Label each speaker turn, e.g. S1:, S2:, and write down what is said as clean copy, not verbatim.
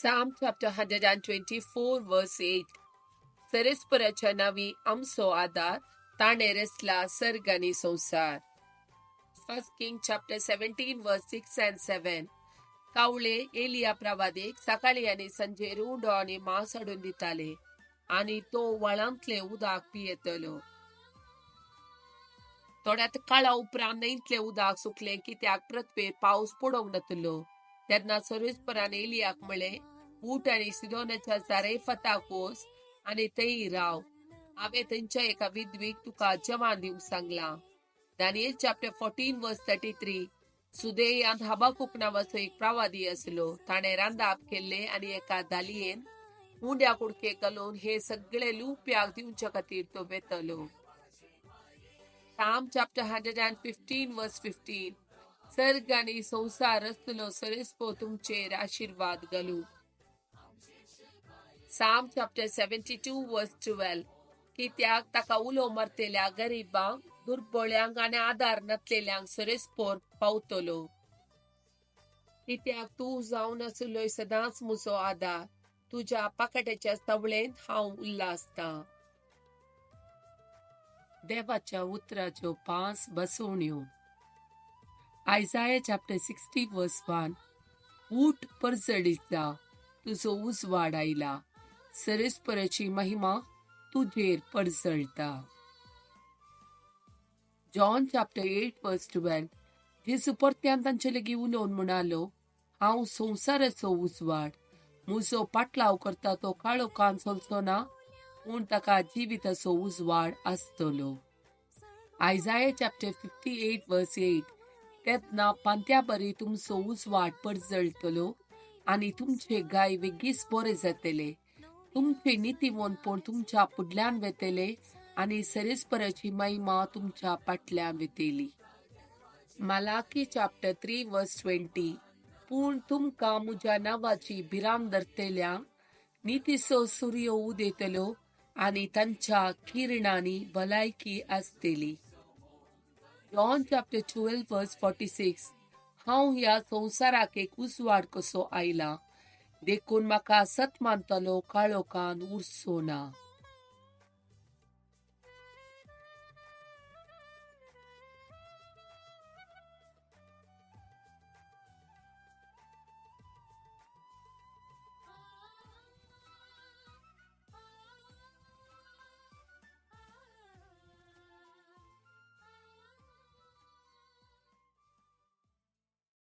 S1: Psalm chapter 124 verse 8. सरेस्पराच्या नावी आमचो आदार, ताणें रचला सर्ग आनी संवसार. First King chapter 17 verse 6 and 7. कावळे एलिया प्रवादेक सकाळी आनी सांजेर उंडो आनी मांस हाडून दिताले आनी तो व्हाळांतलें उदक पियेतलो. थोड्यात काळा उपरांत न्हंयतलें उदक सुकलें, कित्याक पृथ्वेर पावस पडोंक नातलो. तेन्ना सरेस्परान एलियाक म्हळें, उठ आनी सिदोनाच्या जारेफताक वच आनी थंय राव. हांवें थंयच्या एका विधवीक तुका जेवण दिवंक सांगलां. Daniel chapter 14 verse 33. सुदेयांत हबाकूक नांवाचो एक प्रवादी आसलो. ताणें रांदाप केल्लें आनी एका दालयेन उंड्या कुडके घालून हे सगळे लुप्याक दिवच्या खातीर तो वेतलो. Psalm chapter 115 verse 15. सर्ग आनी संवसार रचतलो सरेस्पो तुमचेर आशिर्वाद घालूं. Psalm chapter 72 verse 12. कित्याक ताका उलो मारतल्या गरिबांक, दुर्बळ्यांक आनी आदार नातलेल्यांक सरेस्पोर पावतलो. कित्याक तूं जावन आसलोय सदांच म्हजो आदार, तुज्या पाकाट्याच्या सावळेंत हांव उल्लासतां. देवाच्या उतराच्यो 5 बसवण्यो. Isaiah chapter 60 verse 1. उठ परजळीत जा, तुजो उजवाड आयला, सरेस्पराची महिमा तुजेर परजळटा. John chapter 8 verse 12. जेजू परत्यान तांचे लागीं उलोवन म्हणालो, हांव संवसाराचो उजवाड. म्हजो पाटलाव करता तो काळोखान चलचो ना, पूण ताका जिविताचो उजवाड आसतलो. Isaiah chapter 58 verse 8. तेन्ना पांत्या बरी तुमचो उजवाड परजळटलो आनी तुमचे गाय वेगीच बरे जातले. तुमचे नितीवंतपण तुमच्या फुडल्यान वेतले आनी सरेस्पराची महिमा तुमच्या फाटल्यान वेतली. Malachi chapter 3 verse 20. पूण तुमकां म्हज्या नांवाची भिरांत धरतल्यांक नितीचो सूर्य उदेतलो आनी तांच्या किरणांनी भलायकी आसतली. John chapter 12 verse 46. हांव ह्या संवसाराक एक उजवाड कसो आयला, देखून म्हाका सत मानतलो काळोखान उरचो ना.